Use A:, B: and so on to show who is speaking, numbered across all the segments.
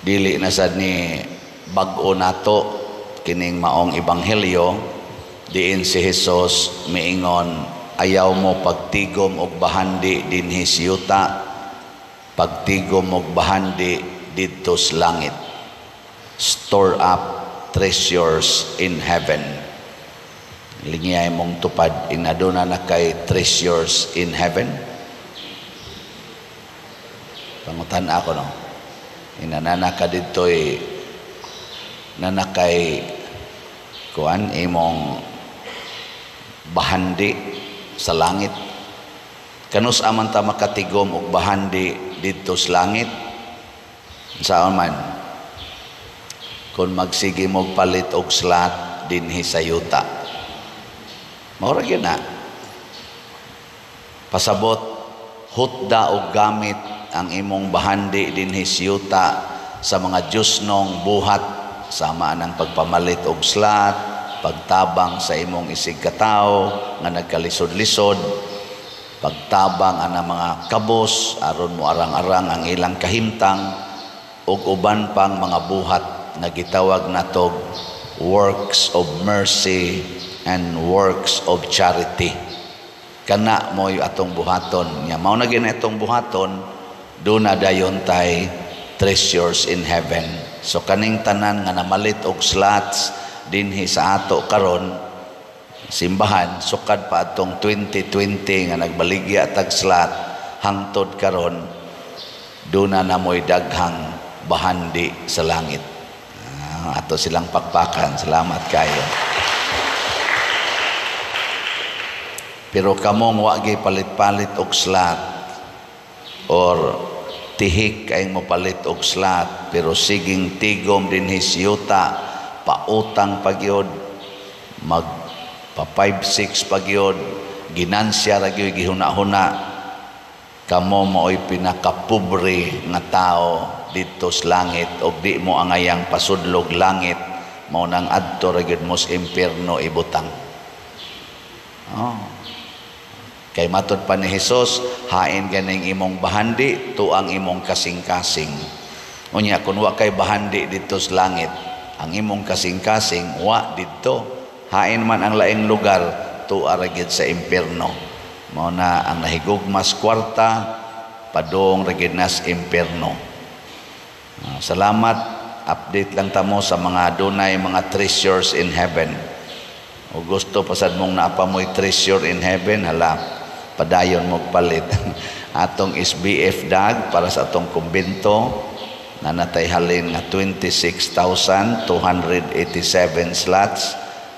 A: Dili na sad ni bag-o nato kining maong ebanghelyo, diin si Hesus miingon, "Ayaw mo pagtigom og bahandi dinhi sa yuta, pagtigom og bahandi didto sa langit." Store up treasures in heaven. Lingiyay mong tupad, inaduna na kay treasures in heaven? Pangutan ako, no? Inanana ka didto'y nanakay kuan imong bahandi sa langit. Kanus-a man ta makatigom og bahandi didto sa langit? Saon man? Kung magsige mo palit og slot dinhi sa yuta. Mao ra gyud na. Pasabot, hutda og gamit ang imong bahandi dinhi sa yuta sa mga Diyosnong buhat, sama ng pagpamalit og slot, pagtabang sa imong isig katawo nga nagkalisod-lisod, pagtabang ang mga kabos aron mo arang-arang ang ilang kahimtang, ug uban pang mga buhat nga gitawag natog works of mercy and works of charity. Kana mo'y atong buhaton. Nya mao na gyud atong buhaton, duna dayon tay treasures in heaven. So kaning tanan nga namalit og slots dinhi sa ato karon simbahan, sukad pa atong 2020 nga nagbaligya tag slot hangtod karon, duna na mo'y daghang bahandi sa langit. Ato silang pakpakan. Salamat kayo. Pero kamong wa gyud palit-palit og slot or tihik kay mo palit og slot, pero siging tigom dinhi sa yuta, pautang pagyod, mag pa 5-6 pagyod, ginansya ra gyud gihuna-huna, kamo maoy pinakapobre nga tao didto sa langit, og di mo angayang pasudlog langit, mao nang adto ra gyud mo sa impierno ibutang. Oh. Kay matod pa ni Hesus, hain ganing imong bahandi tuang imong kasing-kasing. Unya kun wa kay bahandi didto sa langit, ang imong kasing-kasing wa didto. Hain man ang laing lugar, tua ra gyud sa impierno. Mao na ang nahigugmas kwarta, padung ra gyud nas impierno. Salamat, update lang tamo sa mga dunay mga treasures in heaven. O gusto pasad mong naapa mo'y treasure in heaven, hala, padayon mo palit. Atong SBF dag para sa atong kumbento, nanatay halin nga 26,287 slots,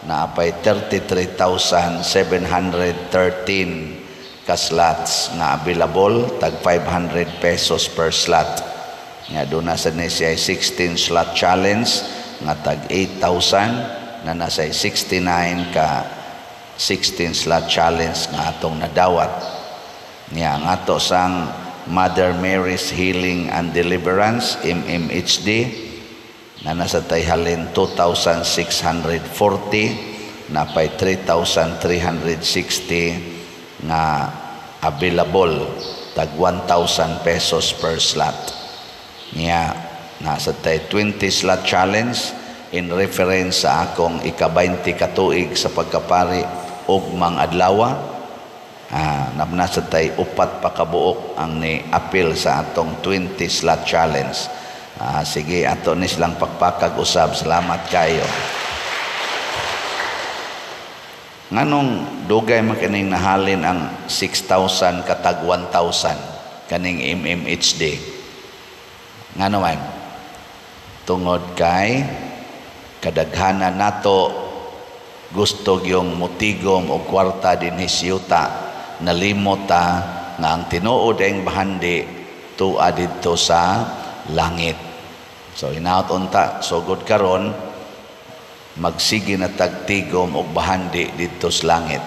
A: naapay 33,713 ka slots nga available, tag 500 pesos per slot. Nga doon nasa ni siya 16 slot challenge nga tag 8,000, na nasa 69 ka 16 slot challenge nga atong nadawat. Niya ang ato sang Mother Mary's Healing and Deliverance MMHD na nasa tayhalin 2,640, napay 3,360 nga available, tag 1,000 pesos per slot. Niya nasa tay 20 slot challenge in reference sa akong ika-20 katuig sa pagkapari ug mang adlawa. Nasa tay upat pa kabuok ang ni apil sa atong 20 slot challenge. Sige, ato ni silang pakpakag usab. Salamat kayo. Nganong dugay man kining nahalin ang 6,000 katag 1,000 kaning MMHD? Ngano man? Tungod kay kadaghanan nato gusto yung mutigom o kwarta dinhi sa yuta, nalimot ta nga ang tinuod ang bahandi tua didto sa langit. So hinaot unta sugod karon magsige na tagtigom og bahandi didto sa langit.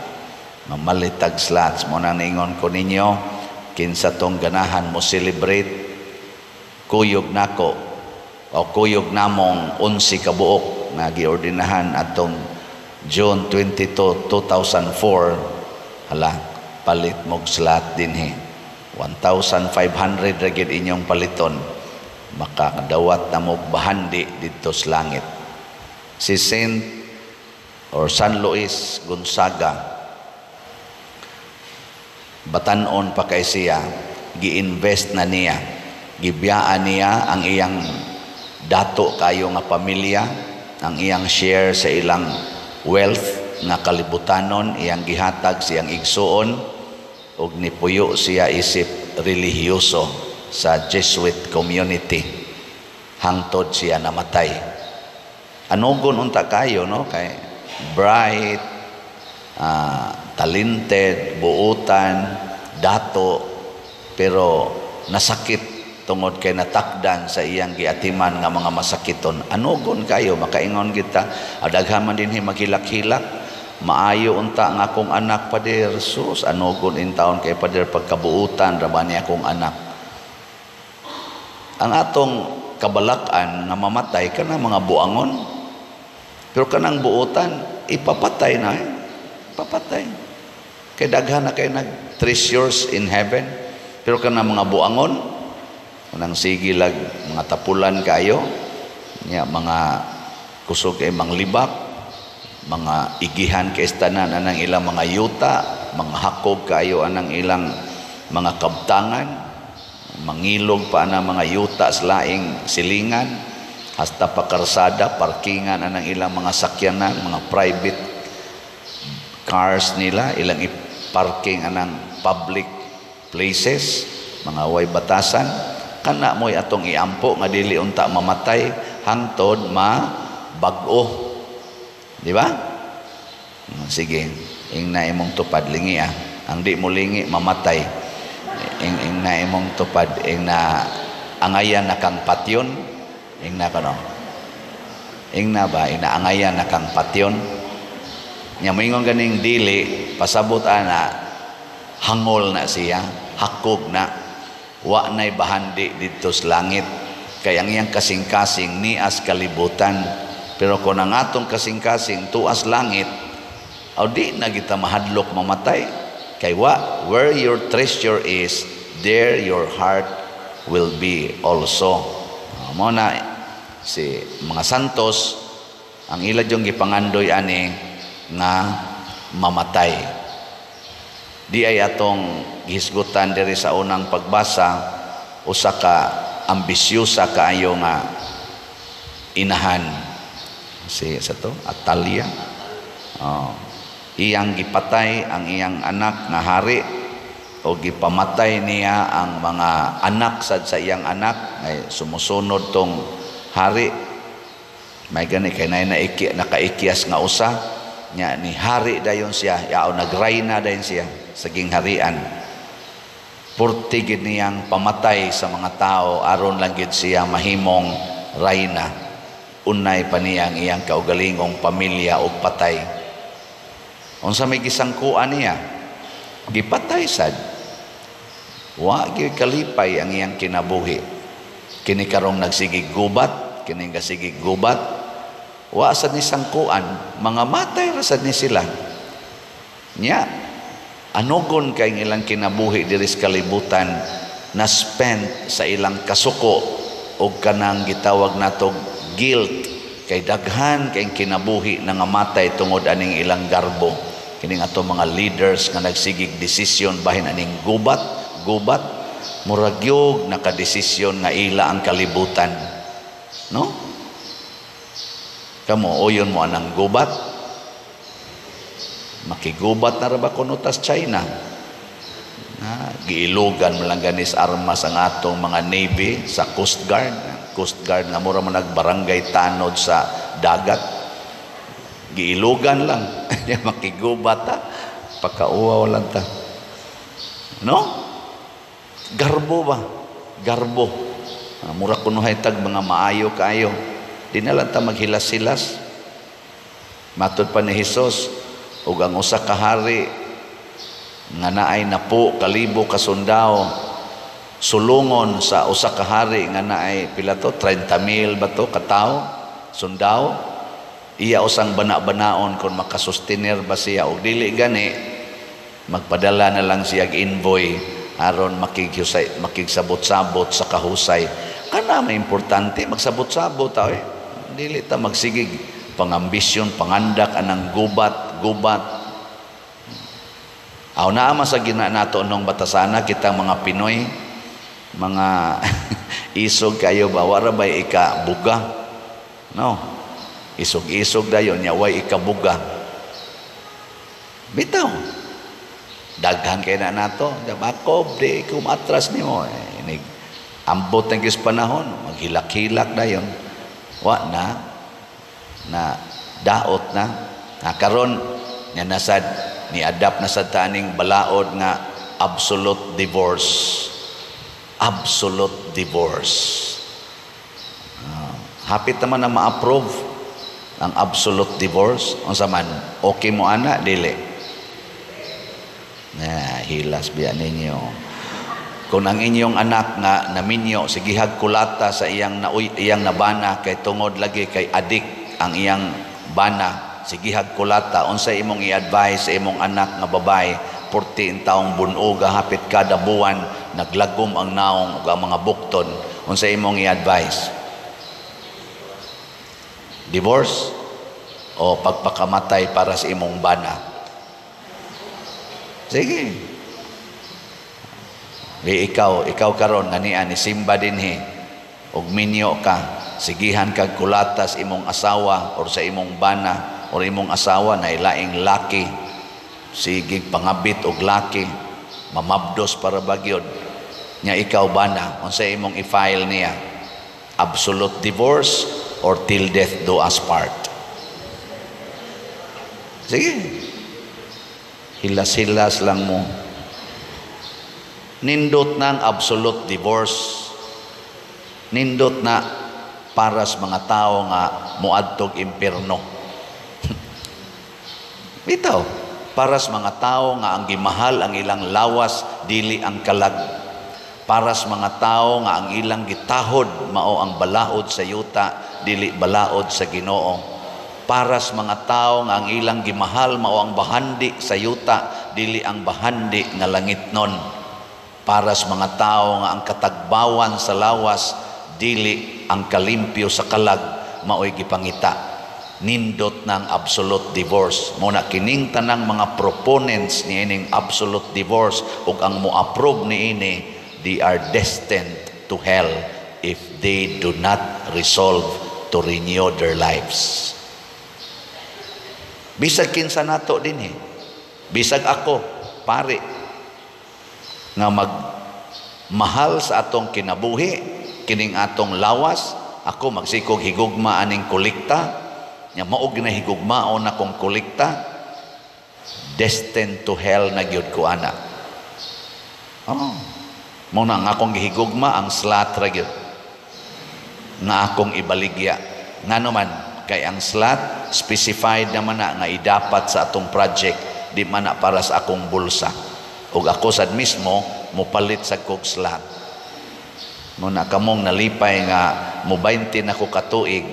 A: Mamalit tag slots. Mo na ningon ko ninyo, kinsa tong ganahan mo celebrate, kuyog nako o kuyog namong 11 kabuok na giordinahan atong June 22, 2004, hala, palit mog slot dinhi. 1,500 ra gyud inyong paliton. Makadawat na mo bahandi didto sa langit. Si Saint or San Luis Gonzaga, batanon pa kay siya, gi-invest na niya, gibiyaan niya ang iyang dato kayo nga pamilya, ang iyang share sa ilang wealth nga kalibutanon, iyang gihatag siyang igsuon ug nipuyo siya isip relihiyoso sa Jesuit community hangtod siya namatay. Anugon unta kayo, no? Kay bright, talented, buutan, dato, pero nasakit tungod kay natakdan sa iyang giatiman nga mga masakiton. Anugon kayo, makaingon kita, daghan man dinhi maghilak-hilak, maayo unta nga akong anak, pader. Sus, anugon in taon kay pader, pagkabuutan ra ba ni akong anak. Ang atong kabalak-an nga mamatay kana mga buangon, pero kanang buutan ipapatay na eh. Papatay kay daghan na kay nag treasures in heaven. Pero kanang mga buangon, kanang sige lag mga tapulan kayo nya, mga kusog kay manglibak, mga igihan kay tanan anang ilang mga yuta, mga hakog kayo anang ilang mga kabtangan, mangilog pa anang mga yuta sa laing silingan, hasta pa karsada, parkingan anang ilang mga sakyanan, mga private cars nila, ilang i-parking anang public places, mga way batasan. Kana mo'y atong iampo nga dili unta mamatay hangtod ma bag-o, di ba? Sige, ing na imong tupad, lingi ah. Ang di mo lingi, mamatay. Ing na imong tupad, ing na angayan na kang patyon. Ing na kano, ing na ba, ing na angayan na kang patyon nya. Moingon ganing dili pasabot ana, hangol na siya, hakog na, wa na'y bahandi didto sa langit, kay ang iyang kasing-kasing nias kalibutan. Pero kung ang atong kasing-kasing tuas langit, aw di na kita mahadlok mamatay, kay wa where your treasure is, there your heart will be also. Mo na si mga santos, ang ila yung gipangandoy ani nga mamatay. Di ay atong gihisgutan diri sa unang pagbasa, usa ka ambisyosa kaayo nga inahan, si sa to Atalia. Oh, iyang gipatay ang iyang anak nga hari o gipamatay niya ang mga anak sad sa iyang anak ay sumusunod tong hari. May gani kay nay naiki nakaikyas nga usa nya ni hari dayon siya, yao nagrayna dayon siya sa gingharian. Purti gid niyang pamatay sa mga tao aron lang gid siya mahimong rayna. Unay pa niya ang iyang kaugalingong pamilya og patay. Unsa may gisangkuan niya, gipatay sad. Wa gyud kalipay ang iyang kinabuhi. Kini karong nagsigig gubat, kini gasigig gubat, wa sad ni sangkuan, mga matay ra sad ni sila nya. Anugon kay ilang kinabuhi diri sa kalibutan na spent sa ilang kasuko og kanang gitawag natog guilt, kay daghan kay kinabuhi nga matay tungod aning ilang garbo. Kining ato mga leaders nga nagsigig desisyon bahin aning gubat gubat, murag yog nakadesisyon nga ila ang kalibutan, no? Kamo, uyon mo anang gubat? Makigubat na ra ba kuno tas China na? Giilugan man lang ganis armas ang atong mga navy sa Coast Guard. Coast Guard nga mura man nagbarangay tanod sa dagat, giilugan lang. Makigubat ta, pagkauwaw lang ta, no? Garbo ba, garbo. Mura kunuhay tag mga maayo kaayo, di na lang ta maghilas-hilas. Matud pa ni Hesus, ug ang usa ka hari nga naay napo kalibo ka sundao, sulungon sa usa ka hari nga naay pila to, 30,000 ba to katawo sundao, iya usang bana-banaon kung makasustiner ba siya og dili. Gani magpadala na lang siya envoy aron makigsabot-sabot sa kahusay. Kana may importante, magsabot-sabot ta eh. Dili ta magsigig pangambisyon, pangandak anang gubat, gubat. Aw naa man sa gina nato nung batasana kitang mga Pinoy, mga isog kayo ba, wara bay ikabuga? No. Isog-isog dayon nya way ikabuga. Bitaw. Daghan kay na nato, ako di ko matras nimo. Eh, inig ambot ng kis panahon, maghilak-hilak dayon. Wa na na daot na. Na karon nya nasad ni adapt na sad taning balaod nga absolute divorce. Absolute divorce. Hapit naman na ma-approve ang absolute divorce. Unsa man, okay mo ana dili? Na hilas biya ninyo. Kung ang inyong anak nga naminyo sigihag kulata sa iyang nauy, iyang nabana kay tungod lagi kay adik ang iyang bana, sigihag kulata, unsa imong i-advise sa imong anak nga babae, 14 taong bunuga, hapit kada buwan naglagom ang naong ug ang mga bukton, unsa imong i-advise? Divorce o pagpakamatay para sa imong bana? Sige. Di ikaw, ikaw karon nga niya ni simba dinhi ug minyo ka, sigihan kag kulata sa imong asawa or sa imong bana or imong asawa na ilaing laki, sige pangabit og laki, mamabdos para bagyod nya, ikaw bana, unsa imong i-file niya? Absolute divorce or till death do us part? Sige, hilas-hilas lang mo. Nindot na ang absolute divorce, nindot na para sa mga tao nga muadtog impierno. Bitaw, para sa mga tao nga ang gimahal ang ilang lawas, dili ang kalag. Para sa mga tao nga ang ilang gitahod mao ang balaod sa yuta, dili balaod sa Ginoo. Para sa mga tao nga ang ilang gimahal mao ang bahandi sa yuta, dili ang bahandi nga langitnon. Para sa mga tao nga ang katagbawan sa lawas, dili ang kalimpyo sa kalag mao'y gipangita. Nindot ng absolute divorce. Mo na kining tanang mga proponents niining absolute divorce ug ang mo-approve niini, they are destined to hell if they do not resolve to renew their lives. Bisag kinsa nato dinhi, bisag ako, pare, nga magmahal sa atong kinabuhi, kining atong lawas, ako magsikog higugma aning kolekta, nya mao na higugmaon akong kolekta, destined to hell na gyud ko ana. Oh. Mo na ang akong gihigugma ang slot ra gyud nga akong ibaligya. Ngano man kay ang slot specified naman na nga idapat sa atong project, di man na para sa akong bulsa. Ug ako sad mismo mopalit sa kog slot. Mo na kamong nalipay nga mo 20 na ko katuig,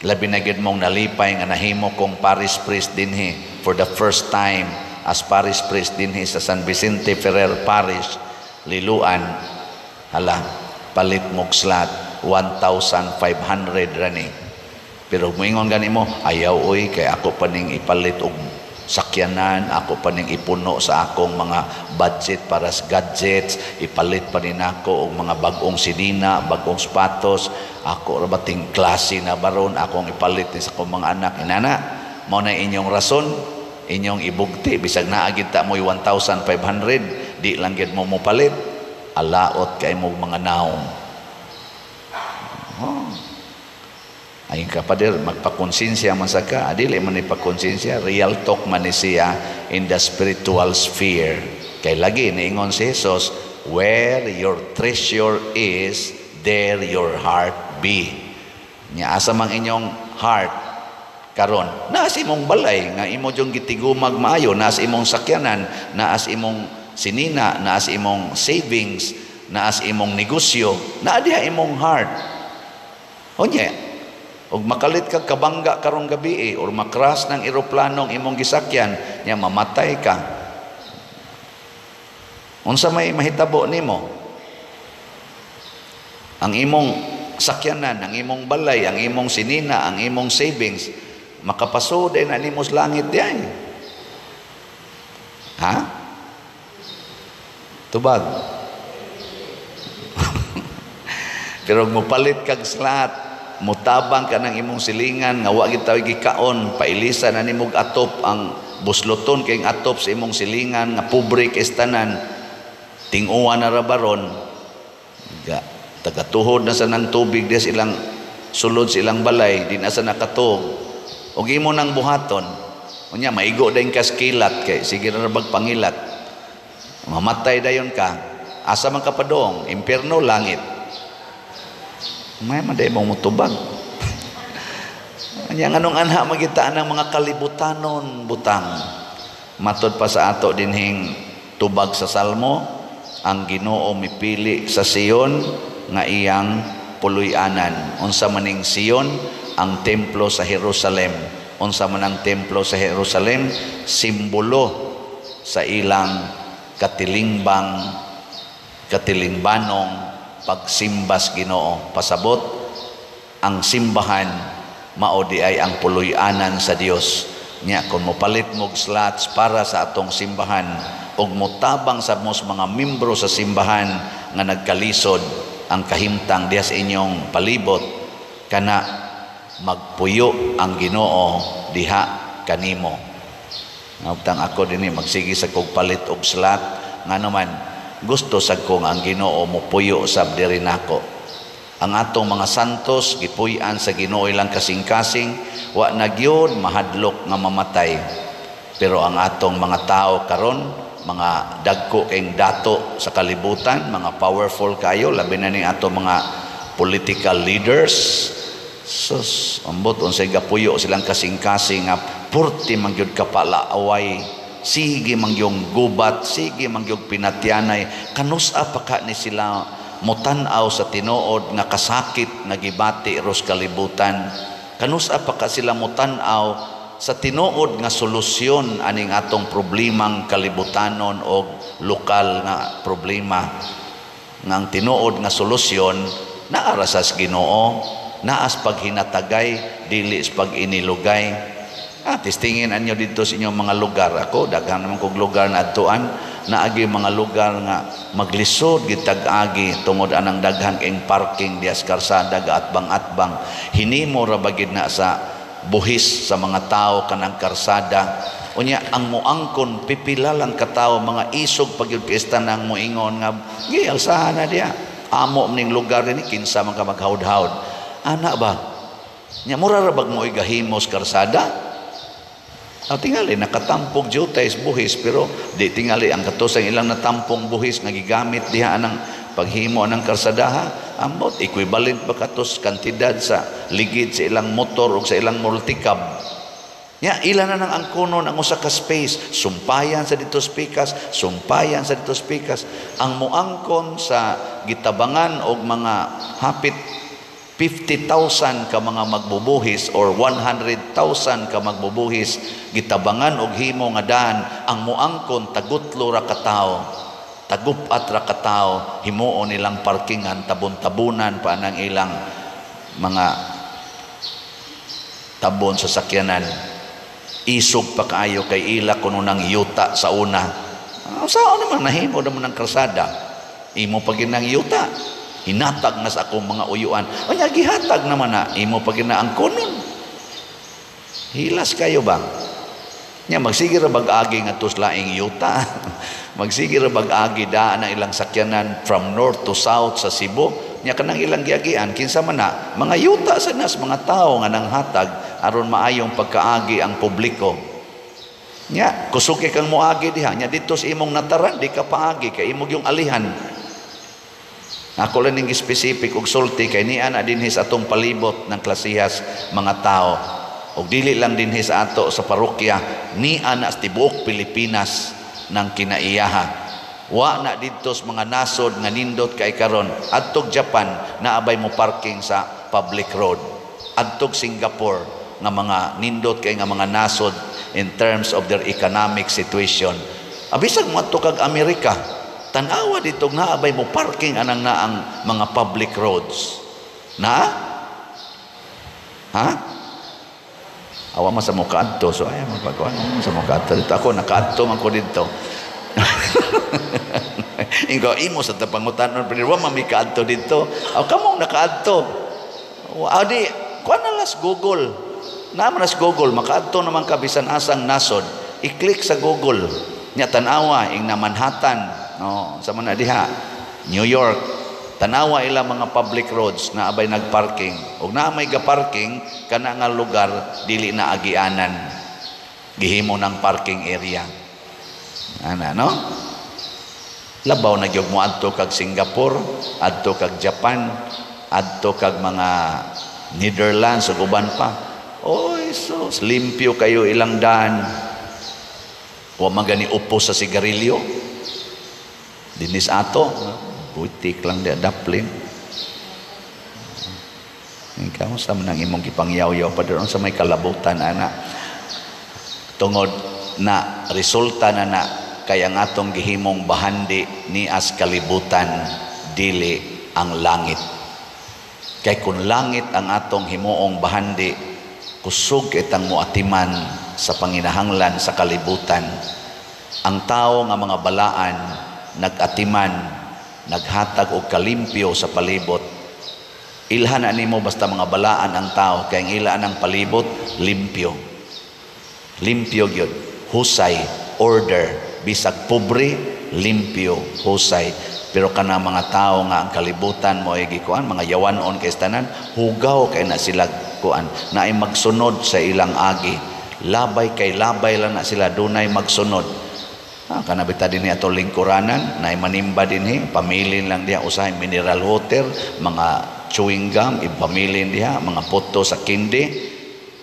A: labi na gyud mong nalipay nga nahimo kong parish priest dinhi for the first time as parish priest dinhi sa San Vicente Ferrer Parish, Liloan. Hala, palit mog slot, 1,500 rani. Pero moingon gani mo, "Ayaw oy, kay ako pa ning ipalit og sakyanan, ako pa ning ipuno sa akong mga budget para sa gadgets, ipalit pa rin ako og mga bag-ong sinina, bag-ong sapatos, ako ra bating klase na baron, akong ipalit ni sa akong mga anak." Inana, mao na inyong rason, inyong ibugti, bisag naa gid ta mo'y 1,500, di lang gid mo mopalit, alaot kay mo mga naong. Oh. Ayon ka, pader, magpakonsensya man sa ka. Dili man ni pagkonsensya, real talk man ni siya in the spiritual sphere. Kay lagi niingon si Jesus, "Where your treasure is, there your heart be." Nya asa mang inyong heart karon? Naa sa imong balay nga imo jung gitigumag maayo, naa sa imong sakyanan, naa sa imong sinina, naa sa imong savings, naa sa imong negosyo, naa diha imong heart. Unya, ug makalit kag kabangga karong gabi eh, or makras ng eroplanong imong gisakyan, nya mamatay ka. Unsa may mahitabo nimo? Ang imong sakyanan, ang imong balay, ang imong sinina, ang imong savings, makapasod na nimo sa langit diay? Ha? Tubag. Pero mopalit kag slot, mutabang ka ng imong silingan nga wa gid tayo gikaon, pailisa na nimog atop ang busloton kay atop sa imong silingan nga pobre kay tanan, tinguan na ra baron, ga tagatuhod na sa nang tubig des ilang sulod sa ilang balay, di na sa nakatuog og imo nang buhaton. Unya maigo dayon kas kilat kay sige ra bag pangilat, mamatay dayon ka, asa man ka padong, impierno, langit? May maday mong mutubag. Anya nganong anha magita ang mga kalibutanon butang. Matod pa sa ato dinhing tubag sa Salmo, ang Ginoo mipili sa Sion nga iyang puloy-anan. Unsa maning Sion? Ang templo sa Jerusalem. Unsa man ang templo sa Jerusalem? Simbolo sa ilang katilingbang katilingbanong pagsimbas Ginoo. Pasabot, ang simbahan mao di ay ang puloy-anan sa Dios. Nya kung mopalit mog slots para sa atong simbahan ug motabang sa mos mga membro sa simbahan nga nagkalisod ang kahimtang diha sa inyong palibot, kana magpuyo ang Ginoo diha kanimo. Ngabtang ako dinhi magsige sa kog palit og slot, ngano man gusto sad ko nga ang Ginoo mopuyo sab diri nako. Ang atong mga santos gipuy-an sa Ginoo ilang kasing-kasing, wa na gyud mahadlok nga mamatay. Pero ang atong mga tao karon, mga dagko kayong dato sa kalibutan, mga powerful kayo, labi na ning atong mga political leaders, sus, ambot unsay gapuyo silang kasing-kasing nga purti man gyud kapalaaway, sige man gyud gubat, sige man gyud pinatyanay, kanus-a pa ka ni sila motan-aw sa tinuod nga kasakit nga gibati ros kalibutan? Kanus-a pa ka sila motan-aw sa tinuod nga solusyon aning atong problemang kalibutanon o lokal nga problema? Nga ang tinuod nga solusyon naa ra sa Ginoo, naas paghinatagay, dili sa pag-inilugay. Testingin anyo dito sa inyong mga lugar. Ako, daghan naman kog lugar na adtuan, naagi mga lugar nga maglisod gitag-agi tungod anang daghan kayong parking dias karsada gaatbang-atbang. Hinimo ra bagid na sa buhis sa mga tao kanang karsada. Unya ang muangkon pipila lang katawo, mga isog pagyud kay nang moingon nga gi alsahan na diya. Amo ning lugar dinhi, kinsa man ka maghawd-hawd. Ana ba? Nya mura ra bag mo gahimos karsada? Ang tingali nakatampog jutay buhis, pero di tingali ang katusang ilang natampong buhis nga gigamit diha anang paghimo anang karsadaha, ambot equivalent ba katos kantidad sa ligid sa ilang motor o sa ilang multicab. Nya ila na nang angkonon ang usa ka space, sumpayan sa dito pikas, sumpayan sa dito pikas. Ang muangkon sa gitabangan og mga hapit 50,000 ka mga magbubuhis or 100,000 ka magbubuhis, gitabangan og himo nga daan, ang muangkon tagutlo ra ka tawo, tagup-at ra ka tawo, himuon nilang parkingan, tabon-tabunan pa nang ilang mga tabon sa sakyanan. Isog pa kaayo kay ila kuno nang yuta sa una. Saan naman nahimo naman ang karsada? Imo pa ginang yuta. Hinatag na sa akong mga uyuan. Unya gihatag naman na imo pa ginaangkonon. Hilas kayo ba? Nya magsige ra bag-agi nga tos laing yuta. Magsige ra bag-agi daan ang ilang sakyanan from north to south sa Cebu. Nya kanang ilang giagian kinsa man na mga yuta sa nas mga tawo nga nanghatag aron maayong pagkaagi ang publiko. Nya kusuki kang moagi diha, nya didto sa imong nataran di ka paagi kay imong yung alihan. Ako lang ning specific og sulti kay niya na dinhi sa atong palibot ng klasihas mga tao. Og dili lang dinhi sa ato sa parokya, niya na sa tibuok Pilipinas ng kinaiyaha. Wa na didto sa mga nasod nga nindot kay karon. Adtog Japan naabay mo parking sa public road. Adtog Singapore nga mga nindot kay nga mga nasod in terms of their economic situation. Abisag moadto kag Amerika, tan-awa dito nga abay mo parking anang naang mga public roads. Na? Ha? Awa man sa mo kaadto, so ay mo pagkuan sa mo kaadto dito. Ako nakaadto man ko dito. Ingo imo sa tapangutan pero wa man mi kaadto dito. Aw, kamong nakaadto. Adi kuan na las Google. Naa man nas Google, makaadto naman ka bisan asang nasod. I-click sa Google. Nya tan-awa ing na Manhattan, no, sa man na diha, New York. Tanawa ila mga public roads na abay nagparking. Og naa may ga-parking, kana nga lugar dili na agianan. Gihimo ng parking area. Ana, no? Labaw na gyud mo adto kag Singapore, adto kag Japan, adto kag mga Netherlands ug uban pa. Oy, so limpyo kayo ilang daan. Wa man gani upo sa sigarilyo. Dinis ato, butik lang di daplin. Ikaw sa man ang imong gipangyaw-yaw pa doon sa may kalabutan ana. Tungod na resulta na na kay ang atong gihimong bahandi ni as kalibutan, dili ang langit. Kay kung langit ang atong himuong bahandi, kusog itang muatiman sa panginahanglan sa kalibutan. Ang tao nga mga balaan nagatiman, naghatag og kalimpyo sa palibot. Ilhan na nimo basta mga balaan ang tao kay ang ila ang palibot limpyo. Limpyo gyud, husay, order, bisag pobre, limpyo, husay. Pero kana mga tao nga ang kalibutan mo ay gikuan, mga yawanon kay tanan, hugaw kay na sila kuan, naay magsunod sa ilang agi. Labay kay labay lang na sila, dunay magsunod. Ah, kana bita dinhi ato lingkuranan, naay manimba dinhi, pamilin lang diha usahay mineral water, mga chewing gum, ipamilin diha, mga poto sa kindi.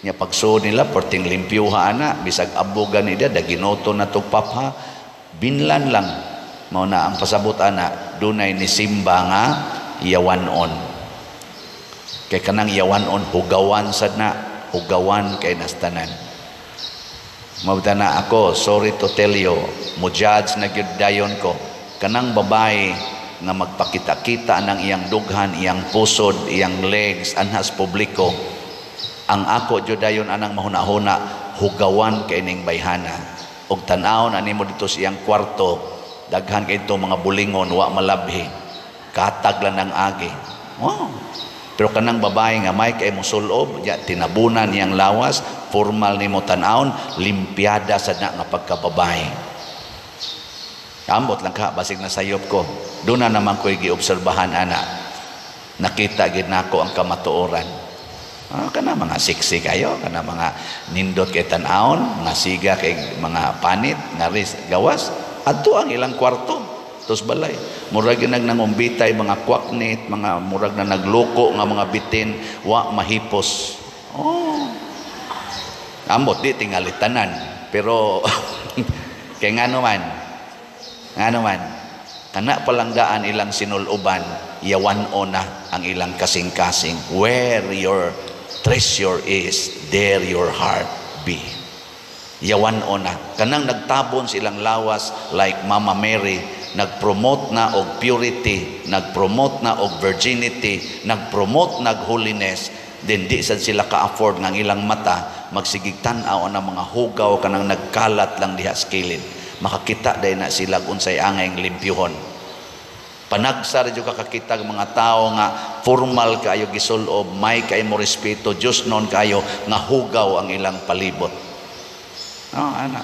A: Nya pagsuod nila, perting limpyuha ana, bisag abo gani diha, daginoto na tog papha, binlan lang. Mao na ang pasabot ana, dunay ni simba nga yawanon. Kay kanang yawanon, hugawan sad na, hugawan kay nastanan. Mabta na ako, sorry to tell you, mo judge na gyud dayon ko. Kanang babae nga magpakita-kita ng iyang dughan, iyang pusod, iyang legs, anhas publiko. Ang ako jud dayon anang mahuna-huna, hugawan kay ning bayhana. Og tan-awon ani mo dito sa iyang kwarto, daghan kay ito mga bulingon, wa malabhi. Katag lang ang agi. Wow. Pero kanang babae nga may kay musulob, ya, tinabunan niyang lawas, formal nimo tan-awon, limpiada sa na nga pagkababae. Ambot lang ka, basig na sayop ko. Doon na naman ko'y giobserbahan, ana. Nakita gid nako ang kamatuoran. Ah, kana mga siksi kayo, kana mga nindot kay tan-awon, mga siga kay mga panit, nga ris, gawas. Adto ang ilang kwarto. Tos balay. Murag nag nangumbitay mga kwaknit, mga murag na nagloko nga mga bitin, wa mahipos. Oh. Ambot di tingali tanan, pero kay ngano man? Ngano man? Kana palanggaan ilang sinuluban, yawan na ang ilang kasing-kasing. Where your treasure is, there your heart be. Yawan na. Kanang nagtabon silang lawas like Mama Mary, nagpromote na og purity, nagpromote na og virginity, nagpromote nag holiness, then di sad sila ka-afford ng ilang mata magsigig tan-aw na mga hugaw kanang nagkalat lang diha sa kilid. Makakita day na sila unsay angay limpyuhon. Panagsa ra jud kakakita ang mga tao nga formal kaayo gisulob, may kay mo respeto, Diyos non kayo nga hugaw ang ilang palibot. No, ana.